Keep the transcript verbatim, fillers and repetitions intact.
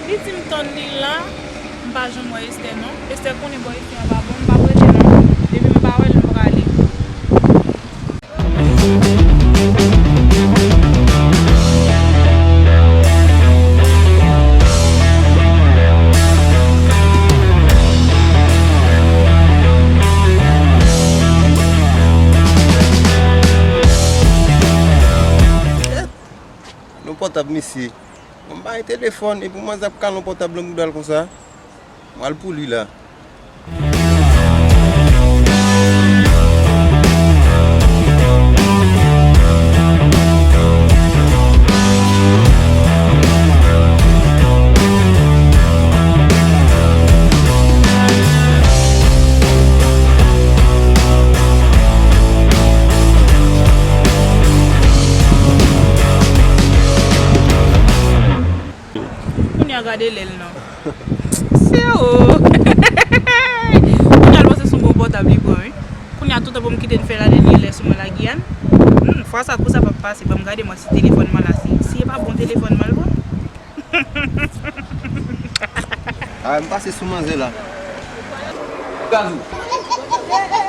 Li di m tann li la, m pa janm wè Esther non. Esther konnen bò isi a pa bon, m p ap rete non. Depi m pa wè l, m prale. Non pòtab misye. Bon, m pa gen telefòn, epi manzè ap kale yon pòtab nan bouda l konsa. M al pou li la. Kounye a gade lè l non. Se o. Kounye a l panse se yon bon pòtab li pran wi. Kounye a toutan pou m kite n fè la dènye lè sou mwen la Giyàn. Hmm, fwa sa kou sa p ap pase, ban m gade mwen si telefòn mwen la si, si e pa bon telefòn mwen l pran. A, m pase sou manzè la. Gazou.